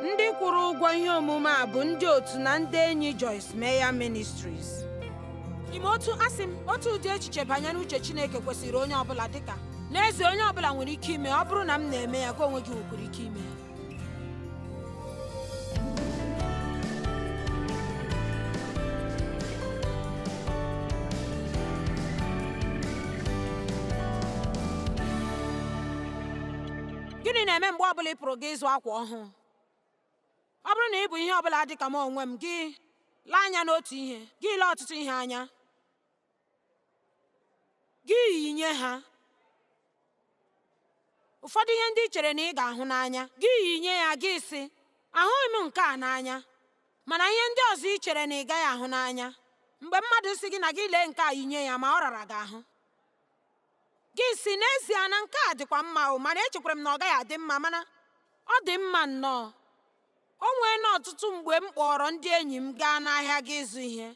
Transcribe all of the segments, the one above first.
Ndị kwụrụ ụgwọ ihe omume a bụ ndị otu na ndị enyi Joyce Meyer Ministries. Ime otu asị m, otu ụdị echiche banyere uche Chineke kwesịrị onye ọbụla dịka n'ezie onye ọbụla nwere ike ime. Ọ bụrụ na m na-eme ya, gị onwe gị nwekwara ike ime ya. Gịnị na-eme mgbe ọbụla ị pụrụ gị ịzụ akwa ọhụụ? Ọ bụrụ na ị bụ ihe ọbụla dị ka m onwe m, gị lee anya n'otu ihe, gị lee ọtụtụ ihe anya, gị yinye ha. Ụfọdụ ihe ndị ị chere na ị ga-ahụ n'anya, gị yinye ya, gị sị, ahụghị m nke a n'anya. Mana ihe ndị ọzọ ị chere na ị gaghị ahụ n'anya, mgbe mmadụ sị gị na gị lee nke a yinye ya, ma ọ rara gị ahụ, gị sị, n'ezie na nke a dịkwa mma o, mana echekwara m na ọ gaghị adị mma, mana ọ dị mma nnọọ. O nweela ọtụtụ mgbe m kpọrọ ndị enyi m gaa n'ahịa ga ịzụ ihe,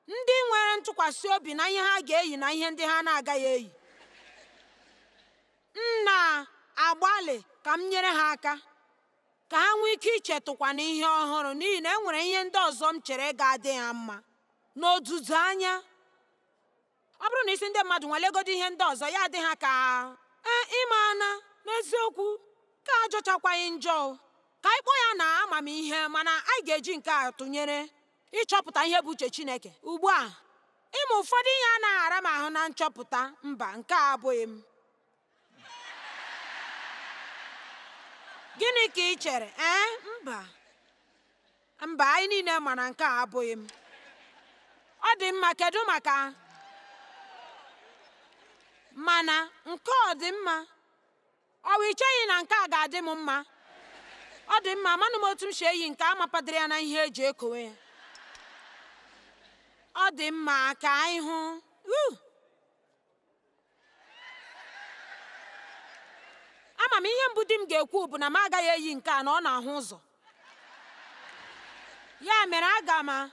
ndị nwere ntụkwasị obi na ihe ha ga-eyi na ihe ndị ha na-agaghị eyi. M na-agbalị ka m nyere ha aka ka ha nwee ike ichetụkwa na ihe ọhụrụ, n'ihi na e nwere ihe ndị ọzọ m chere ga-adị ha mma n'odudu anya. Ọ bụrụ na isi ndị mmadụ nwalegodo ihe ndị ọzọ, ya adị ha ka ee, ịma na n'eziokwu ka ajọchakwaghị njọ o. Ka anyị kpọọ ya na amamihe, mana anyị ga-eji nke a tụnyere ịchọpụta ihe bụ uche Chineke. Ugbu a, ịma ụfọdụ ihe anaghị ara m ahụ na nchọpụta. Mba, nke a abụghị m. Gịnị ka ị chere? Ee, mba. Mba, anyị niile ma na nke a abụghị m. Ọ dị mma, kedu maka mana nke ọ dị mma? Ọ bụ i cheghị na nke a ga-adị m mma? Ọ dị mma, amanụ m otu m si eyi nke a mapadoro ya na ihe eji ekowe ya. Ọ dị mma, ka anyị hụ. Ama m ihe mbụ di m ga-ekwu bụ na m agaghị eyi nke a, na ọ na-ahụ ụzọ. Ya mere aga m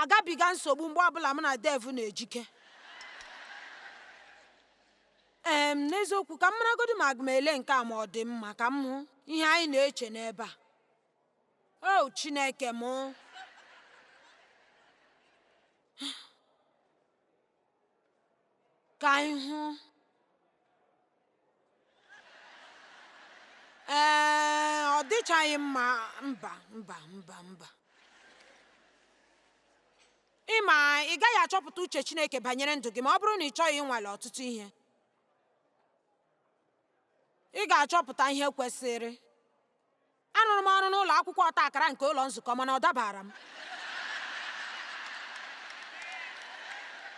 agabiga nsogbu mgbe ọbụla mụ na Dave na-ejike. Ee, n'eziokwu, ka m maragodu ma aga m ele nke a ma ọ dị mma, ka m hụ ihe anyị na-eche n'ebe a. O Chineke m! Ka anyị hụ. Ee, ọ dịchaghị mma. Mba, mba, mba, mba. Ị ma, ị gaghị achọpụta uche Chineke banyere ndụ gị ma ọ bụrụ na ị chọghị ịnwale ọtụtụ ihe. Ị ga-achọpụta ihe kwesịrị. Arụrụ m ọrụ n'ụlọ akwụkwọ ọta akara nke ụlọ nzukọ, mana ọ dabara m.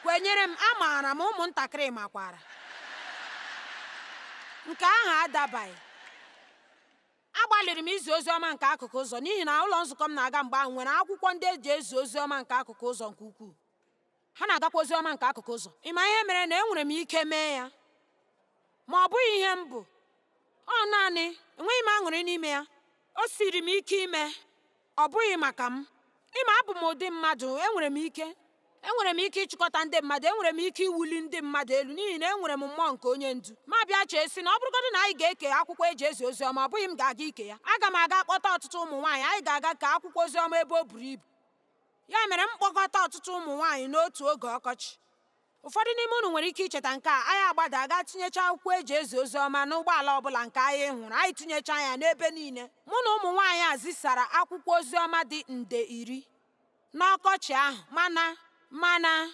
Kwenyere m, amaara m, ụmụntakịrị makwara. Nke ahụ adabaghị. Agbalịrị m izi ozi ọma nke akụkụ ụzọ n'ihi na ụlọ nzukọ m na-aga mgbe ahụ nwere akwụkwọ ndị e ji ezi ozi ọma nke akụkụ ụzọ nke ukwuu. Ha na-agakwa ozi ọma nke akụkụ ụzọ. Ị ma ihe mere na enwere m ike mee ya, ma ọ bụghị ihe m bụ. Ọ naanị enweghị m aṅụrị n'ime ya. O siri m ike ime. Ọ bụghị maka m. Ị ma, abụ m ụdị mmadụ, enwere m ike. Enwere m ike ịchịkọta ndị mmadụ, enwere m ike iwuli ndị mmadụ elu n'ihi na enwere m mmụọ nke onye ndu. Ma bịa chee sị na ọ bụrụgodị na anyị ga-eke akwụkwọ eji ezi ozi ọma, ọ bụghị m ga-aga ike ya. Aga m aga kpọta ọtụtụ ụmụ nwaanyị, anyị ga-aga kee akwụkwọ ozi ọma ebe o buru ibu. Ya mere m kpọkọta ọtụtụ ụmụ nwaanyị n'otu oge ọkọchị. Ụfọdụ n'ime unu nwere ike icheta nke a. Anyị agbada aga tinyecha akwụkwọ eji ezi ozi ọma n'ụgbọala ọbụla nke anyị hụrụ. Anyị tinyecha ya n'ebe niile. Mụ na ụmụ nwaanyị a zisara akwụkwọ ozi ọma dị nde 10 n'ọkọchị ahụ. Mana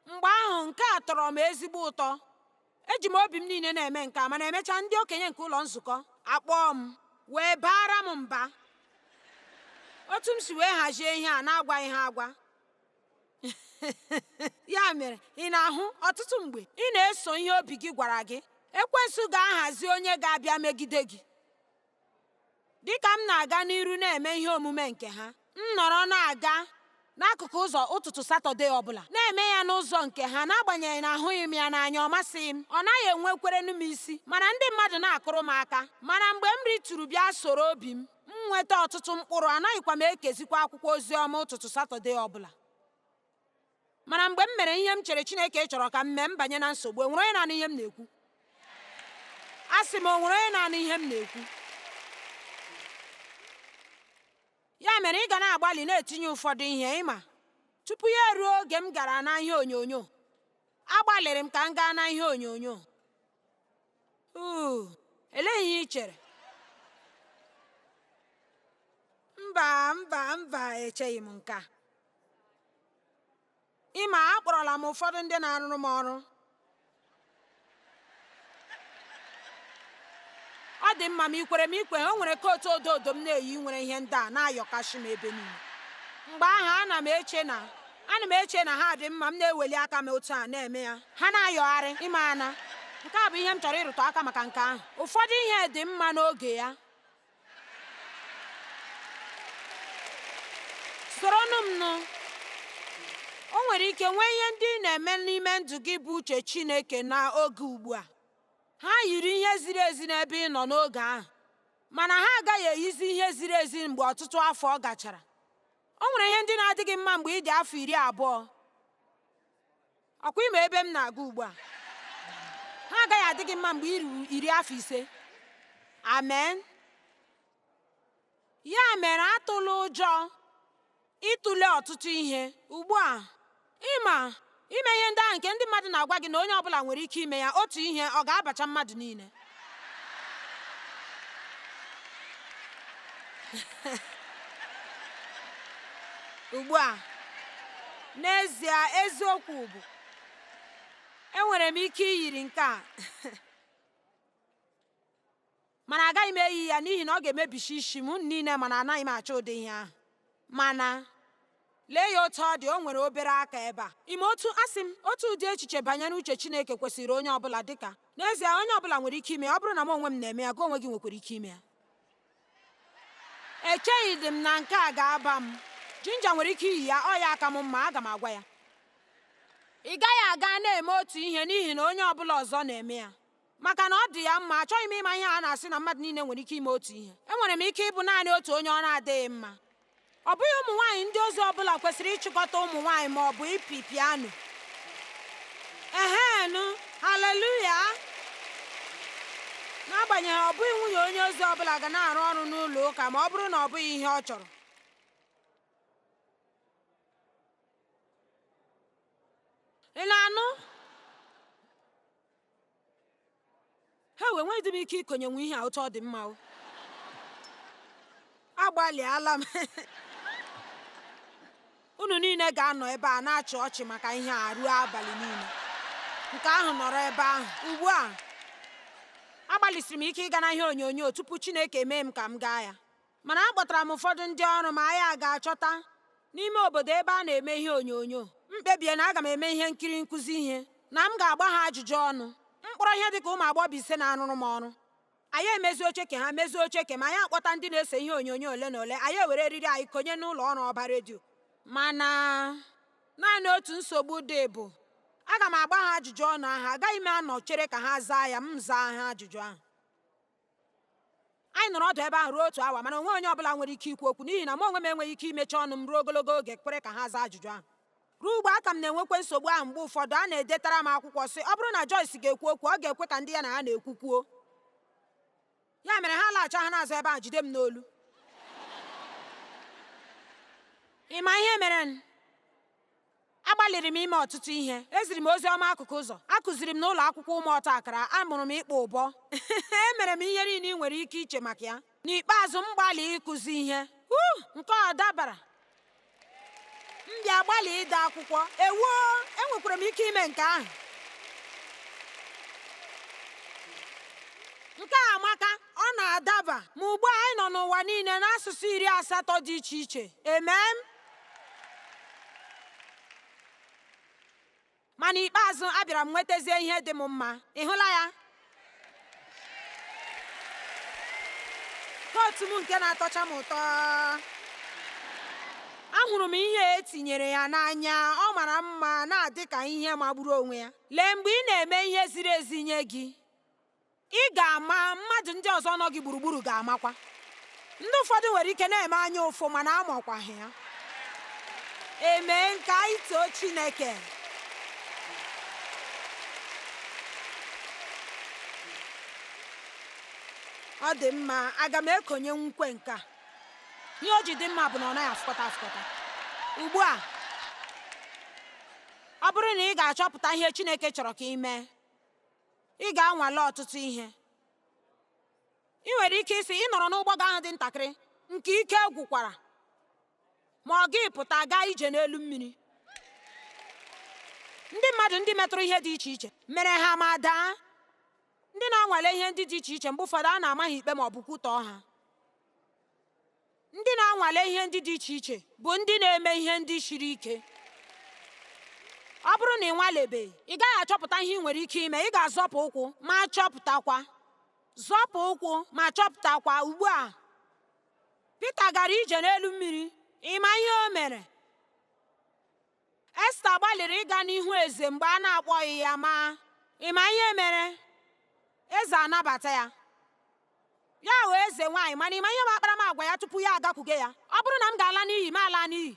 mgbe ahụ nke a tọrọ m ezigbo ụtọ. Eji m obi m niile na-eme nke a, mana emechaa ndị okenye nke ụlọ nzukọ akpọọ m wee baara m mba. Otu m si wee hazie ihe a na-agwaghị ha agwa. Ya mere, ị na-ahụ, ọtụtụ mgbe ị na-eso ihe obi gị gwara gị, ekwensu ga-ahazi onye ga-abịa megide gị. Dị ka m na-aga n'iru na-eme ihe omume nke ha, m nọrọ na-aga n'akụkụ ụzọ ụtụtụ Satọde ọbụla, na-eme ya n'ụzọ nke ha, n'agbanyeghị na ahụghị m ya n'anya, ọ masịghị m, ọ naghị enwekwerenu m isi, mana ndị mmadụ na-akụrụ m aka. Mana mgbe m rituru bịa soro obi m, m nweta ọtụtụ mkpụrụ, anaghịkwa m ekezikwa akwụkwọ ozi ọma ụtụtụ Satọde ọbụla. Mana mgbe m mere ihe m chere Chineke chọrọ ka m mee, m banye na nsogbu. Enwere onye na-anụ ihe m na-ekwu? Asị m, o nwere onye na-anụ ihe m na-ekwu? mere ị ga na-agbalị na-etinye ụfọdụ ihe ịma. Tupu ya eruo oge m gara na ihe onyonyo, agbalịrị m ka m gaa na ihe onyonyo. Elee ihe ị chere? Mba, mba, mba, echeghị m nke a. Ịma, akpọrọla m ụfọdụ ndị na-arụrụ m ọrụ. Ọ dị mma, ma ị kwere m ikwe, o nwere kootu odo odo m na-eyi nwere ihe ndị a na-ayọkashi m ebe niile. Mgbe ahụ ana m eche na ha dị mma, m na-eweli aka m otu a na-eme ya. Ha na-ayọgharị, ịma ana. Nke a bụ ihe m chọrọ ịrụtụ aka maka nke ahụ. Ụfọdụ ihe dị mma n'oge ya. Soronụ m nụ. O nwere ike nwee ihe ndị ị na-eme n'ime ndụ gị bụ uche Chineke n'oge ugbu a. Ha yiri ihe ziri ezi n'ebe ị nọ n'oge ahụ, mana ha agaghị eyizi ihe ziri ezi mgbe ọtụtụ afọ gachara. O nwere ihe ndị na-adịghị mma mgbe ị dị afọ 20. Ọkwa ịma ebe m na-aga ugbu a. Ha agaghị adị gị mma mgbe ị ruru 50. Amen. Ya mere atụla ụjọ ịtụle ọtụtụ ihe ugbu a. Ịma ime ihe ndị ahụ nke ndị mmadụ na-agwa gị na onye ọbụla nwere ike ime ya, otu ihe ọ ga-abacha mmadụ niile. Ugbu a, n'ezie, eziokwu bụ enwere m ike iyiri nke a mana agaghị m eyi ya n'ihi na ọ ga-emebichi isi m niile, mana anaghị m achọ ụdị ihe ahụ. Mana lee ya otu ọ dị, o nwere obere aka ebe a. Ime otu asị m, otu ụdị echiche banyere uche Chineke kwesịrị onye ọbụla, dịka n'ezie onye ọbụla nwere ike ime ya. Ọ bụrụ na m onwe m na-eme ya, gị onwe gị nwekwara ike ime ya. Echeghị dị m na nke a ga-aba m. Jinja nwere ike iyi ya, ọ ya aka m mma, aga m agwa ya. Ị gaghị aga na-eme otu ihe n'ihi na onye ọbụla ọzọ na-eme ya, maka na ọ dị ya mma. Achọghị m ịma ihe a na-asị na mmadụ niile nwere ike ime otu ihe. Enwere m ike ịbụ naanị otu onye ọ na-adịghị mma. Ọ bụghị ụmụ nwaanyị ndị ozi ọbụla kwesịrị ịchịkọta ụmụ nwaanyị ma ọ bụ ịpị piano. Ehenụ, haleluya. N'agbanyeghị, ọ bụghị nwunye onye ozi ọbụla ga na-arụ ọrụ n'ụlọ ụka ma ọ bụrụ na ọ bụghị ihe ọ chọrọ. Ị na-anụ? Ha wee nweghị m ike ikonyenwu ihe a otu ọ dị mma o. Agbalịala m. Unu niile ga-anọ ebe a na-achị ọchị maka ihe a ruo abalị niile. Nke ahụ nọrọ ebe ahụ. Ugbu a, agbalịsiri m ike ịga na ihe onyonyo tupu Chineke mee m ka m gaa ya. Mana akpọtara m ụfọdụ ndị ọrụ ma anyị ga-achọta n'ime obodo ebe a na-eme ihe onyonyo. M kpebie na aga m eme ihe nkiri nkụzi ihe, na m ga-agba ha ajụjụ ọnụ. Mkpọrọ ihe dịka ụmụ agbọghọ 5 na-arụrụ m ọrụ. Anyị emezi oche ke ha mezie oche ke ma anyị akpọta ndị na-ese ihe onyonyo ole na ole. Anyị ewere eriri anyị konye n'ụlọ ọrụ ọba redio. Mana naanị otu nsogbu dị bụ aga m agba ha ajụjụ ọnụ ahụ, agaghị m anọ chere ka ha zaa ya, m zaa ha ajụjụ ahụ. Anyị nọrọ ọdụ ebe ahụ ruo otu awa, mana onwe onye ọbụla nwere ike ikwu okwu n'ihi na m onwe m enweghị ike imechi ọnụ m ruo ogologo oge kwere ka ha zaa ajụjụ ahụ. Ruo ugbu a ka m na-enwekwe nsogbu ahụ. Mgbe ụfọdụ a na-edetara m akwụkwọ sị ọ bụrụ na Joyce ga-ekwu okwu, ọ ga-ekwe ka ndị ya na ha na-ekwu kwuo. Ya mere ha laghachi ha n'azụ ebe ahụ jide m n'olu. Ị ma ihe mere? Agbalịrị m ime ọtụtụ ihe. Eziri m ozi ọma akụkụ ụzọ. Akụziri m n'ụlọ akwụkwọ ụmụ ọta akara. Amụrụ m ịkpọ ụbọ. Emere m ihe niile ị nwere ike iche maka ya. N'ikpeazụ m gbalị ịkụzi ihe. Nke ọ dabara. M bịa gbalị ide akwụkwọ. Ewoo, enwekwara m ike ime nke ahụ. Nke a amaka, ọ na-adaba. Ma ugbu a anyị nọ n'ụwa niile n'asụsụ 80 dị iche iche. Amen. Mana ikpeazụ abịara m nwetazie ihe dị m mma. Ị hụla ya? Kootu m nke na-atọcha m ụtọ. Ahụrụ m ihe e tinyere ya n'anya. Ọ mara mma, na-adị ka ihe magburu onwe ya. Lee, mgbe ị na-eme ihe ziri ezi nye gị, ị ga-ama mmadụ ndị ọzọ nọ gị gburugburu ga-amakwa. Ndị ụfọdụ nwere ike na-eme anya ụfụ mana amakwaghị ya. Emee nke anyị too Chineke. Ọ dị mma, aga m ekonye nkwe nke a. Ihe o ji dị mma bụ na ọ naghị afụkọta afụkọta. Ugbu a, ọ bụrụ na ị ga-achọpụta ihe Chineke chọrọ ka ị mee, ị ga-anwale ọtụtụ ihe. Ị nwere ike ịsị ị nọrọ n'ụgbọ gị ahụ dị ntakịrị nke ike gwụkwara, ma ọ gị pụta gaa ije n'elu mmiri. Ndị mmadụ ndị metụrụ ihe dị iche iche mere ha ma daa. Ndị na-anwale ihe ndị dị iche iche mgbe ụfọdụ a na-ama ha ikpe ma ọ bụ kwutọọ ha. Ndị na-anwale ihe ndị dị iche iche bụ ndị na-eme ihe ndị siri ike. Ọ bụrụ na ị nwalebeghị, ị gaghị achọpụta ihe ị nwere ike ime. Ị ga-azọpụ ụkwụ ma chọpụtakwa. Zọpụ ụkwụ ma chọpụtakwa. Ugbu a, Pita gara ije n'elu mmiri. Ị ma ihe o mere? Esta gbalịrị ịga n'ihu eze mgbe a na-akpọghị ya, ma ị ma ihe mere? Eze anabata ya. Ya ghọọ eze nwaanyị, mana ị ma ihe bụ akparamagwa ya tupu ya agakwuge ya? Ọ bụrụ na m ga-ala n'iyi, m ala n'iyi.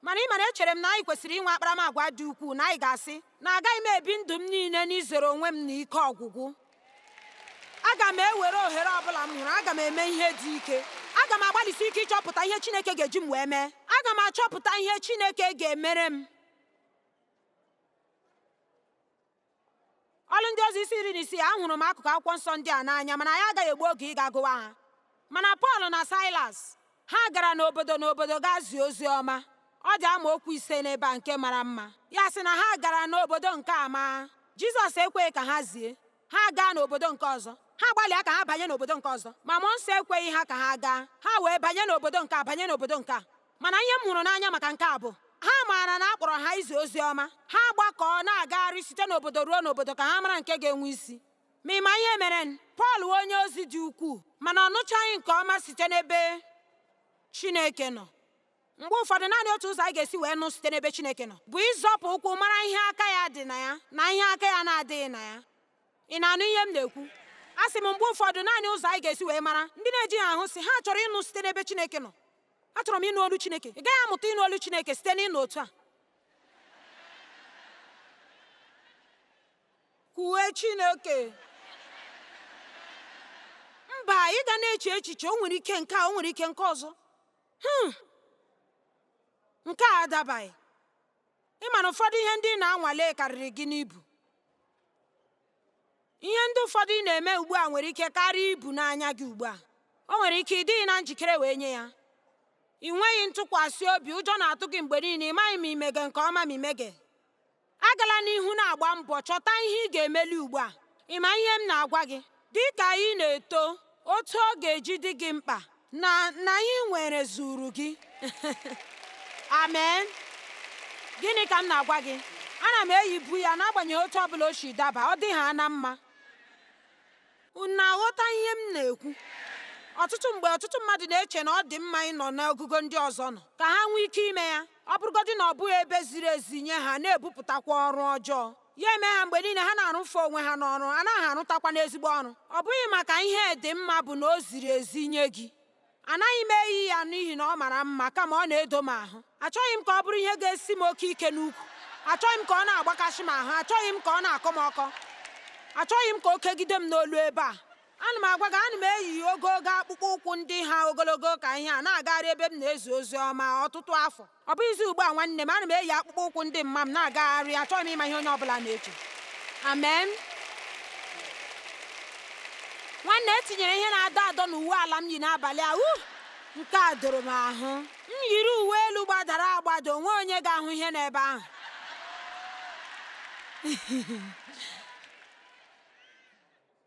Mana ị mara, echere m na anyị kwesịrị inwe akparamagwa dị ukwuu na anyị ga-asị na agaghị m ebi ndụ m niile n'izere onwe m na ike ọgwụgwụ. Aga m ewere ohere ọbụla m hụrụ, aga m eme ihe dị ike. Aga m agbalịsi ike ịchọpụta ihe Chineke ga-eji m wee mee. Aga m achọpụta ihe Chineke ga-emere m. Ọlụ Ndị Ozi isi 16, ahụrụ m akụkụ akwụkwọ nsọ ndị a n'anya, mana anyị agaghị egbu oge ịga gụwa ha. Mana Pọl na Silas, ha gara n'obodo n'obodo gaa zie ozi ọma. Ọ dị amaokwu 5 n'ebe a nke mara mma. Ya sị na ha gara n'obodo nke a, ma Jizọs ekweghị ka ha zie. Ha gaa n'obodo nke ọzọ. Ha gbalịa ka ha banye n'obodo nke ọzọ, ma mmụọ nsọ ekweghị ha ka ha gaa. Ha wee banye n'obodo nke a, banye n'obodo nke a. Mana ihe m hụrụ n'anya maka nke a bụ ha maara na a kpọrọ ha izi ozi ọma. Ha gbakọọ na-agagharị site n'obodo ruo n'obodo ka ha mara nke ga-enwe isi. Ma ị ma ihe mere? Pọl wee onye ozi dị ukwuu, mana ọ nụchaghị nke ọma site n'ebe Chineke nọ. Mgbe ụfọdụ naanị otu ụzọ anyị ga-esi wee nụ site n'ebe Chineke nọ bụ ịzọpụ ụkwụ mara ihe aka ya dị na ya na ihe aka ya na-adịghị na ya. Ị na-anụ ihe m na-ekwu? A sị m mgbe ụfọdụ naanị ụzọ anyị ga-esi wee mara ndị na-ejighị ahụ sị ha chọrọ ịnụ site n'ebe Chineke nọ. Achọrọ m ịnụ olu Chineke. Ị gaghị amụta ịnụ olu Chineke site n'ịnụ otu a. Kwuwe Chineke. Mba, ị ga na-eche echiche, o nwere ike nke a, o nwere ike nke ọzọ. Nke a adabaghị. Ị ma na ụfọdụ ihe ndị ị na-anwale karịrị gị n'ibu. Ihe ndị ụfọdụ ị na-eme ugbu a nwere ike karịa ibu n'anya gị ugbu a. O nwere ike ị dịghị na njikere wee nye ya. Ị nweghị ntụkwasị obi, ụjọ na-atụ gị mgbe niile, ị maghị ma imege nke ọma ma imege. Agala n'ihu na-agba mbọ chọta ihe ị ga-emeli ugbu a. Ị ma ihe m na-agwa gị? Dị ka ị na-eto, otu ọ ga-eji dị gị mkpa na na ihe ị nwere zuru gị. Amen. Gịnị ka m na-agwa gị? Ana m eyibu ya n'agbanyeghị otu ọbụla o si daba, ọ dị ha na mma. Unu na-aghọta ihe m na-ekwu? Ọtụtụ mgbe ọtụtụ mmadụ na-eche na ọ dị mma ịnọ n'ogugo ndị ọzọ nọ ka ha nwee ike ime ya. Ọ bụrụgodị na ọ bụghị ebe ziri ezi nye ha, na-ebupụtakwa ọrụ ọjọọ. Ya eme ha mgbe niile ha na-arụfe onwe ha n'ọrụ, anaghị arụtakwa n'ezigbo ọrụ. Ọ bụghị maka ihe dị mma bụ na o ziri ezi nye gị. Anaghị m eyi ya n'ihi na ọ mara mma, kama ọ na-edo m ahụ. Achọghị m ka ọ bụrụ ihe ga-esi m oke ike n'ukwu. Achọghị m ka ọ na-agbakasị m ahụ. Achọghị m ka ọ na-akọ m ọkọ. Achọghị m ka o kegide m n'olu ebe a. Ana m agwa gị, ana m eyi ogogo akpụkpọ ụkwụ ndị ha ogologo ka ihe a na-agagharị ebe m na-ezi ozi ọma ọtụtụ afọ. Ọ bụghịzi ugbu a nwanne m, ana m eyi akpụkpọ ụkwụ ndị mma m na-agagharị. Achọghị m ịma ihe onye ọbụla na-eche. Amen. Nwanne, etinyere ihe na-adọ adọ n'uwe ala m yi n'abalị a. Nke a doro m ahụ. M yiri uwe elu gbadara agbada, onwe onye ga-ahụ ihe n'ebe ahụ.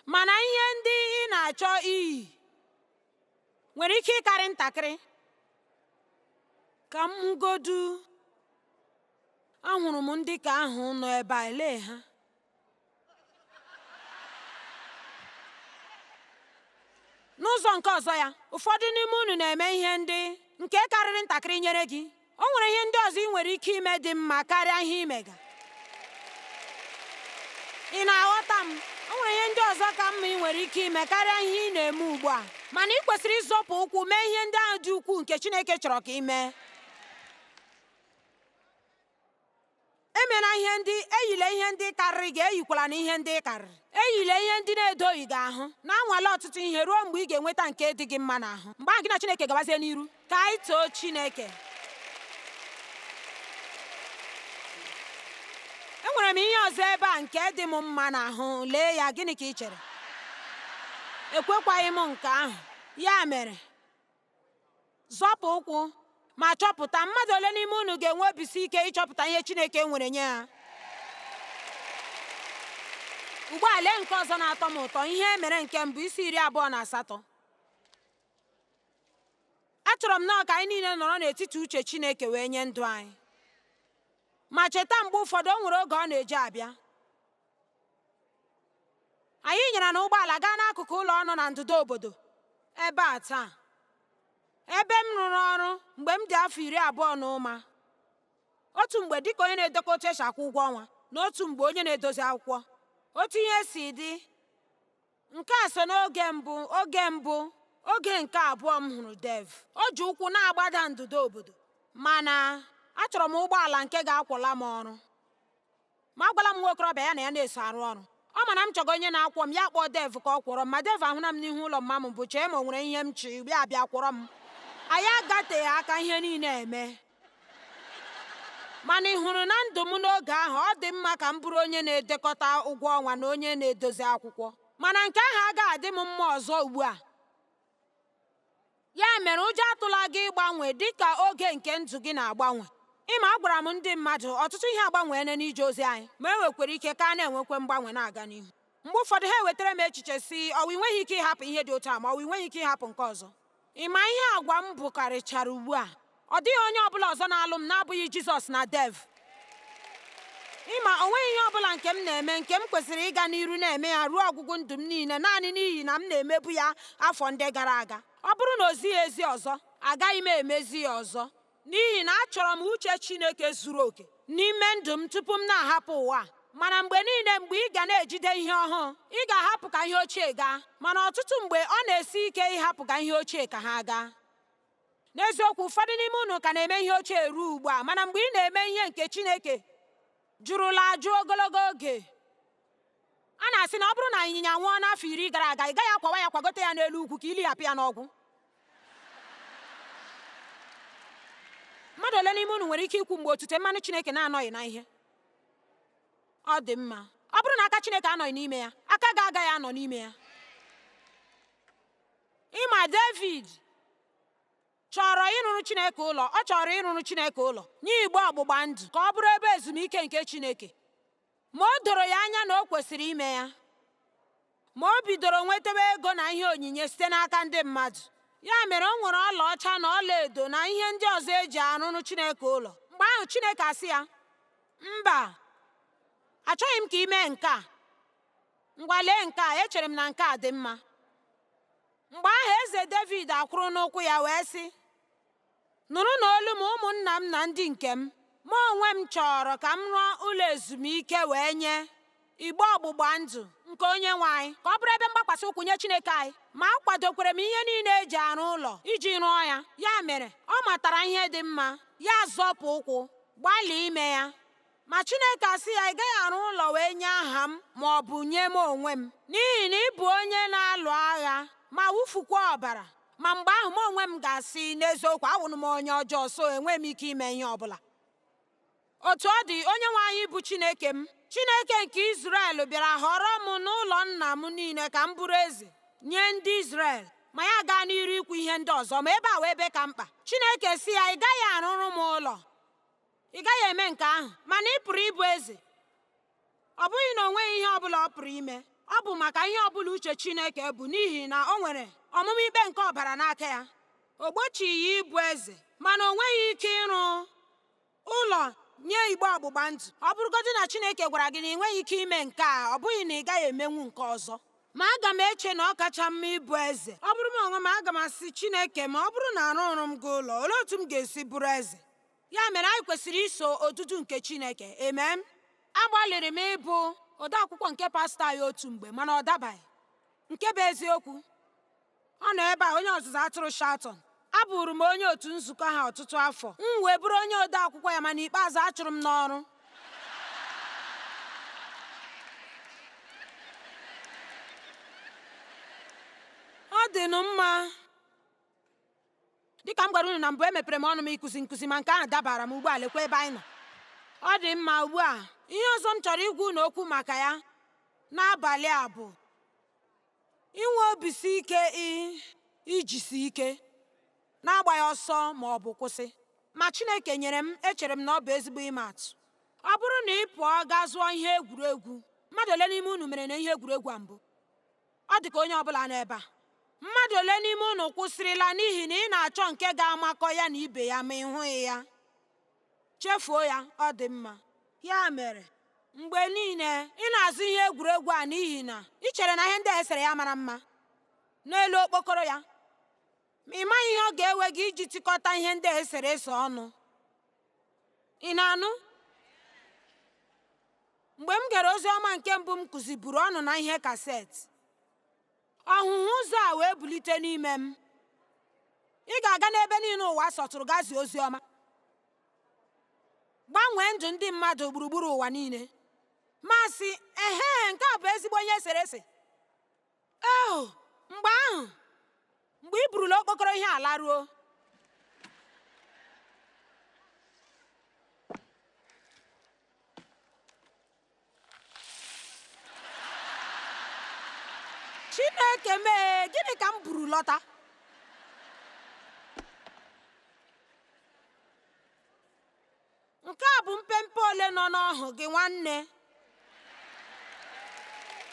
Mana ihe ndị ị na-achọ iyi nwere ike ịkarị ntakịrị. Ka m hụgodu, ahụrụ m ndị ka ahụ nọ ebe a, elee ha? N'ụzọ nke ọzọ ya, ụfọdụ n'ime unu na-eme ihe ndị nke karịrị ntakịrị nyere gị. O nwere ihe ndị ọzọ ị nwere ike ime dị mma karịa ihe imega. Ị na-aghọta m? O nwere ihe ndị ọzọ ka mma ị nwere ike ime karịa ihe ị na-eme ugbu a. Mana ị kwesịrị ịzọpụ ụkwụ mee ihe ndị ahụ dị ukwuu nke Chineke chọrọ ka ị mee. Emela ihe ndị eyila ihe ndị karịrị gị, eyikwala na ihe ndị karịrị. Eyila ihe ndị na-edoghị gị ahụ. Na-anwale ọtụtụ ihe ruo mgbe ị ga-enweta nke dị gị mma n'ahụ. Mgbe ahụ gị na Chineke gawazie n'iru. Ka anyị too Chineke. Enwere m ihe ọzọ ebe a nke dị m mma n'ahụ. Lee ya, gịnị ka ị chere? Ekwekwaghị m nke ahụ. Ya mere, zọpụ ụkwụ ma chọpụta. Mmadụ ole n'ime unu ga-enwe obisi ike ịchọpụta ihe Chineke nwere nye ha? Ugbu a lee nke ọzọ na-atọ m ụtọ. Ihe e mere nke mbụ, isi 28. Achọrọ m nnọọ ka anyị niile nọrọ n'etiti uche Chineke wee nye ndụ anyị. Ma cheta, mgbe ụfọdụ o nwere oge ọ na-eji abịa. Anyị nyara na ụgbọala gaa n'akụkụ ụlọ ọnụ na ndịda obodo ebe a taa, ebe m rụrụ ọrụ mgbe m dị afọ 20 na ụma. Otu mgbe dịka onye na-edekọ otu esi akwụ ụgwọ ọnwa, na otu mgbe onye na-edozi akwụkwọ. Otu ihe si dị, nke a so n'oge mbụ, oge mbụ, oge nke abụọ m hụrụ Dev. O ji ụkwụ na-agbada ndụda obodo, mana achọrọ m ụgbọala nke ga-akwọla m ọrụ. Ma agwala m nwa okorobịa ya na ya na-eso arụ ọrụ. Ọ ma na m chọga onye na-akwọ m, ya kpọọ Dev ka ọ kwọrọ m. Ma Dev ahụna m n'ihu ụlọ mma m bụ chee ma o nwere ihe m chi, ya abịa kwọrọ m. Anyị agateghị aka ihe niile eme. Mana ị hụrụ na ndụ m n'oge ahụ, ọ dị mma ka m bụrụ onye na-edekọta ụgwọ ọnwa na onye na-edozi akwụkwọ. Mana nke ahụ agaghị adị m mma ọzọ ugbu a. Ya mere, ụjọ atụla gị ịgbanwe dị ka oge nke ndụ gị na-agbanwe. Ịma, agwara m ndị mmadụ, ọtụtụ ihe agbanweela n'ije ozi anyị, ma e nwekwara ike ka a na-enwekwe mgbanwe na-aga n'ihu. Mgbe ụfọdụ ha ewetara m echiche si, ọwụ ị nweghị ike ịhapụ ihe dị otu a, ma ọwụ ị nweghị ike ịhapụ nke ọzọ. Ị ma ihe agwa m bụkarịchara ugbu a? Ọ dịghị onye ọbụla ọzọ na-alụ m na-abụghị Jizọs na Dev. Ịma, o nweghị ihe ọbụla nke m na-eme nke m kwesịrị ịga n'iru na-eme ya ruo ọgwụgwụ ndụ m niile naanị n'ihi na m na-emebu ya afọ ndị gara aga. Ọ bụrụ na o zighị ezi ọzọ, agaghị m emezi ya ọzọ, n'ihi na achọrọ m uche Chineke zuru oke n'ime ndụ m tupu m na-ahapụ ụwa a. Mana mgbe niile mgbe ị ga na-ejide ihe ọhụụ, ị ga-ahapụ ka ihe ochie gaa. Mana ọtụtụ mgbe ọ na-esi ike ịhapụ ka ihe ochie ka ha gaa. N'eziokwu, ụfọdụ n'ime unu ka na-eme ihe ochie ruo ugbu a, mana mgbe ị na-eme ihe nke Chineke jụrụla ajụ ogologo oge, a na-asị na ọ bụrụ na ịnyịnya nwụọ n'afọ 10 gara aga, ị gaghị akwawa ya kwagote ya n'elu ugwu ka ilighapụ ya n'ọgwụ. Mmadụ ole n'ime unu nwere ike ikwu mgbe otute mmanụ Chineke na-anọghị na ihe? Ọ dị mma. Ọ bụrụ na aka Chineke anọghị n'ime ya, aka gị agaghị anọ n'ime ya. Ịma, David chọrọ ịrụrụ Chineke ụlọ. Ọ chọrọ ịrụrụ Chineke ụlọ nye igbe ọgbụgba ndụ ka ọ bụrụ ebe ezumike nke Chineke. Ma o doro ya anya na o kwesịrị ime ya. Ma o bidoro nwetawa ego na ihe onyinye site n'aka ndị mmadụ. Ya mere o nwere ọlaọcha na ọlaedo na ihe ndị ọzọ eji arụrụ Chineke ụlọ. Mgbe ahụ Chineke asị ya, mba, achọghị m ka ị mee nke a. Ngwa lee nke a, echere m na nke a dị mma. Mgbe ahụ eze David akwụrụ n'ụkwụ ya wee sị, nụrụ na olu m, ụmụnna m na ndị nke m. Mụ onwe m chọrọ ka m rụọ ụlọ ezumike wee nye igbe ọgbụgba ndụ nke onye nwe anyị, ka ọ bụrụ ebe mgbakwasị ụkwụ nye Chineke anyị. Ma akwadokwere m ihe niile eji arụ ụlọ iji rụọ ya. Ya mere, ọ matara ihe dị mma, ya zọpụ ụkwụ, gbalịa ime ya. Ma Chineke asị ya, ị gaghị arụ ụlọ wee nye aha m ma ọ bụ nye m onwe m, n'ihi na ị bụ onye na-alụ agha ma wụfukwa ọbara. Ma mgbe ahụ m onwe m ga-asị, n'eziokwu awụrụ m onye ọjọọ, so enweghị m ike ime ihe ọbụla. Otu ọ dị, onye nwe anyị bụ Chineke m, Chineke nke Izrel, bịara họrọ m n'ụlọ nna m niile ka m bụrụ eze nye ndị Izrel. Ma ya gaa n'iru ikwu ihe ndị ọzọ, ma ebe a wee ebe ka mkpa. Chineke sị ya, ị gaghị arụrụ m ụlọ, ị gaghị eme nke ahụ, mana ị pụrụ ịbụ eze. Ọ bụghị na o nweghị ihe ọbụla ọ pụrụ ime, ọ bụ maka ihe ọbụla uche Chineke bụ, n'ihi na o nwere ọmụmụ ikpe nke ọbara n'aka ya. O gbochighị ya ịbụ eze, mana o nweghị ike ịrụ ụlọ nye igbe ọgbụgba ndụ. Ọ bụrụgodị na Chineke gwara gị na ị nweghị ike ime nke a, ọ bụghị na ị gaghị emenwu nke ọzọ. Ma aga m eche na ọ kacha mma ịbụ eze. Ọ bụrụ m onwe m, aga m asị Chineke, ma ọ bụrụ na arụrụ m gị ụlọ, olee otu m ga-esi bụrụ eze? Ya mere anyị kwesịrị iso odudu nke Chineke. Amen. Agbalịrị m ịbụ odeakwụkwọ nke pastọ anyị otu mgbe, mana ọ dabaghị. Nke bụ eziokwu, ọ nọ ebe a, onye ọzụzụ atụrụ Shelton. Abụrụ m onye otu nzukọ ha ọtụtụ afọ. M wee bụrụ onye odeakwụkwọ ya, mana ikpeazụ achụrụ m n'ọrụ. Dịnụ mma. Dịka m gwara unu na mbụ, emepere m ọnụ m ịkụzi nkụzi, ma nke ahụ dabara m. Ugbu a, lekwa ebe anyị nọ. Ọ dị mma. Ugbu a, ihe ọzọ m chọrọ igwa unu okwu maka ya n'abalị a bụ inwe obisi ike, ijisi ike na-agbaghị ọsọ ma ọ bụ kwụsị. Ma Chineke nyere m, echere m na ọ bụ ezigbo ịma atụ. Ọ bụrụ na ị pụọ gaa zụọ ihe egwuregwu, mmadụ ole n'ime unu mere na ihe egwuregwu a mbụ? Ọ dị ka onye ọbụla n'ebe a. Mmadụ ole n'ime unu kwụsịrịla n'ihi na ị na-achọ nke ga-amakọ ya na ibe ya ma ị hụghị ya? Chefuo ya. Ọ dị mma. Ya mere, mgbe niile ị na-azụ ihe egwuregwu a n'ihi na ị chere na ihe ndị a esere ya mara mma n'elu okpokoro ya, ma ị maghị ihe ọ ga-ewe gị iji tịkọta ihe ndị a esere ese ọnụ. Ị na-anụ? Mgbe m gere ozi ọma nke mbụ m kụziburu ọnụ na ihe kaseti, ọhụhụ ụzọ a wee bulite n'ime m. Ị ga-aga n'ebe niile ụwa sọtụrụ gaa zie ozi ọma, gbanwee ndụ ndị mmadụ gburugburu ụwa niile. Masị, ehe, nke a bụ ezigbo ihe eserese. Eo, mgbe ahụ, mgbe ị burula okpokoro ihe ala ruo, Chineke mee, gịnị ka m buru lọta? Nke a bụ mpempe ole nọ n'ọhụ gị, nwanne.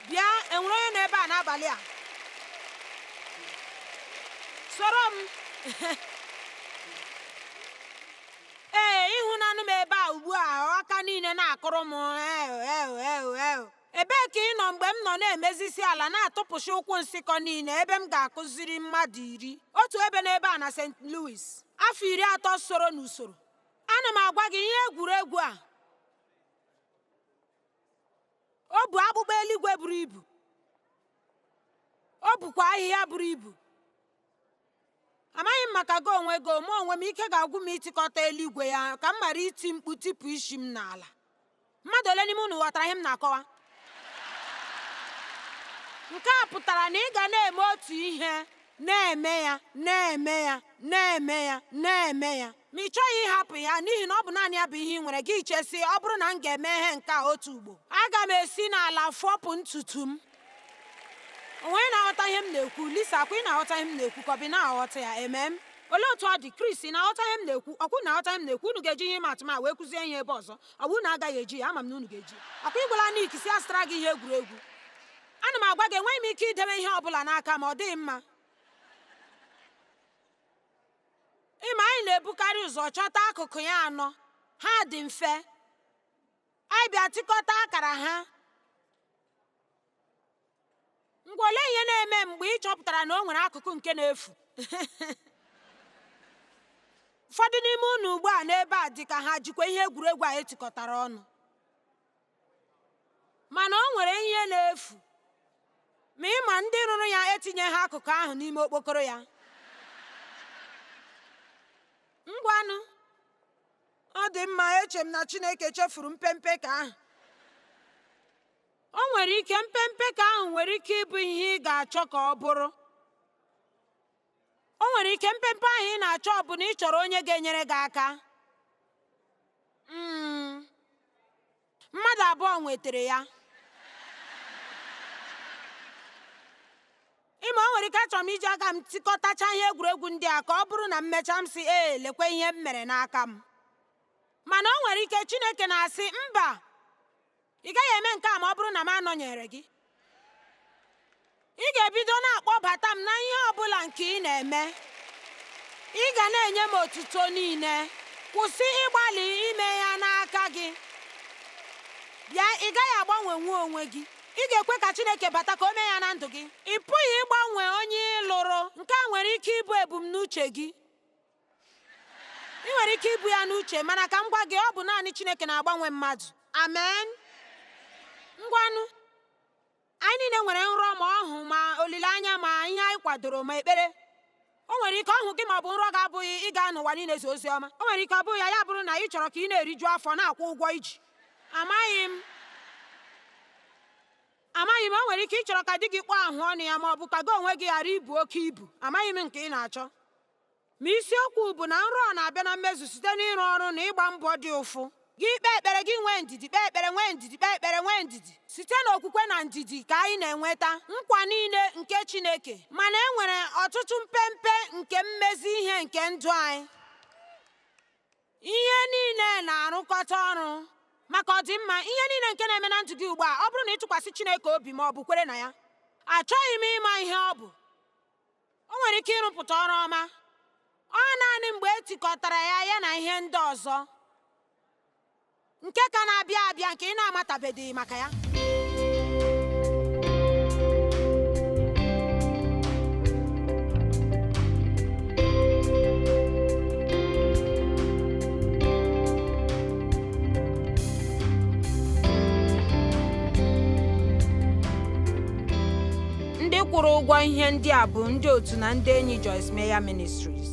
Bịa, enwere onye nọ ebe a n'abalị a? Soro m. Ee, ịhụnanụ m ebe a ugbu a, aka niile na-akụrụ m. Eo, eo, eo, eo. Ebee ka ị nọ mgbe m nọ na-emezisi ala, na-atụpụsị ụkwụ nsịkọ niile ebe m ga-akụziri mmadụ 10 otu ebe n'ebe a na St. Louis afọ 30 soro n'usoro? Ana m agwa gị, ihe egwuregwu a, o bu akpụkpọ eluigwe buru ibu, o bukwa ahịhịa buru ibu. Amaghị m maka gị onwe gị, mụ onwe m, ike ga-agwụ m ịtịkọta eluigwe ya ka m mara iti mkpu tipụ isi m n'ala. Mmadụ ole n'ime unu ghọtara ihe m na-akọwa? Nke a pụtara na ị ga na-eme otu ihe, na-eme ya, na-eme ya, na-eme ya, na-eme ya, ma ị chọghị ịhapụ ya n'ihi na ọ bụ naanị ya bụ ihe ị nwere. Gị chesi, ọ bụrụ na m ga-eme ihe nke a otu ugbo, aga m esi n'ala fọpụ ntutu m. Onwe na-aghọta ihe m na-ekwu? Lisa, akwa ị na-aghọta ihe m na-ekwu, ka ọ bụ ị na-aghọta ya? Emem. Olee otu ọ dị? Chris, ị na-aghọta ihe m na-ekwu? Ọkwa unu na-aghọta ihe m na-ekwu? Unu ga-eji ihe ịma atụ m a wee kụzie ihe ebe ọzọ? Ọ bụ unu agaghị eji ya? Ama m na unu ga-eji. Ọkwa ị gwala Nick si azụtara gị ihe egwuregwu? Ana m agwa gị, enweghị m ike idebe ihe ọ bụla n'aka ma ọ dịghị mma. Ịma, anyị na-ebukarị ụzọ chọta akụkụ ya anọ. Ha dị mfe. Anyị bịa tịkọta akara ha. Ngwa, olee ihe na-eme mgbe ị chọpụtara na o nwere akụkụ nke na-efu? Ụfọdụ n'ime unu ugbu a n'ebe a dị ka ha jikwa ihe egwuregwu a etikọtara ọnụ, mana o nwere ihe na-efu. Ma ịma ndị rụrụ ya etinye ha akụkụ ahụ n'ime okpokoro ya. Ngwanụ, ọ dị mma. Eche m na Chineke chefuru mpempe ka ahụ. O nwere ike mpempe ka ahụ nwere ike ịbụ ihe ị ga-achọ ka ọ bụrụ. O nwere ike mpempe ahụ ị na-achọ bụ na ị chọrọ onye ga-enyere gị aka. Mmadụ abụọ nwetara ya. Ịma, o nwere ike achọrọ m iji aka m tịkọtacha ihe egwuregwu ndị a, ka ọ bụrụ na m mechaa, m sị, ee, lekwa ihe m mere n'aka m. Mana o nwere ike Chineke na-asị, mba, ị gaghị eme nke a ma ọ bụrụ na m anọnyere gị. Ị ga-ebido na-akpọbata m na ihe ọ bụla nke ị na-eme. Ị ga na-enye m otuto niile. Kwụsị ịgbalị ime ya n'aka gị. Bịa, ị gaghị agbanwenwu onwe gị. Ị ga-ekwe ka Chineke bata ka o mee ya na ndụ gị. Ị pụghị ịgbanwe onye ị lụrụ. Nke a nwere ike ịbụ ebumnuche gị. Ị nwere ike ibu ya n'uche, mana ka m gwa gị, ọ bụ naanị Chineke na-agbanwe mmadụ. Amen. Ngwanụ, anyị niile nwere nrọ, ma ọhụ, ma olileanya, ma ihe anyị kwadoro, ma ekpere. O nwere ike ọhụ gị ma ọ bụ nrọ gị abụghị ịga n'ụwa niile zi ozi ọma. O nwere ike ọ bụghị ya, ya bụrụ na ị chọrọ ka ị na-eriju afọ, na-akwụ ụgwọ iji. Amaghị m. Amaghị m, o nwere ike ịchọrọ ka di gị kpụọ ahụ ọnụ ya ma ọ bụ ka gị onwe gị ghara ibu oke ibu. Amaghị m nke ị na-achọ. Ma isiokwu bụ na nrọ na-abịa na mmezu site n'ịrụ ọrụ na ịgba mbọ dị ụfụ. Gị kpee ekpere, gị nwee ndidi, kpee ekpere, nwee ndidi, kpee ekpere, nwee ndidi. Site n'okwukwe na ndidi ka anyị na-enweta nkwa niile nke Chineke. Mana e nwere ọtụtụ mpempe nke mmezi ihe nke ndụ anyị. Ihe niile na-arụkọta ọrụ maka ọdịmma. Ihe niile nke na-eme na ndụ gị ugbu a, ọ bụrụ na ị tụkwasị Chineke obi ma ọ bụ kwere na ya. Achọghị m ịma ihe ọ bụ. O nwere ike ịrụpụta ọrụ ọma. Ọ naanị mgbe e tikọtara ya ya na ihe ndị ọzọ nke ka na-abịa abịa nke ị na-amatabedịghị maka ya. Ndị kwụrụ ụgwọ ihe ndị a bụ ndị otu na ndị enyi Joyce Meyer Ministries.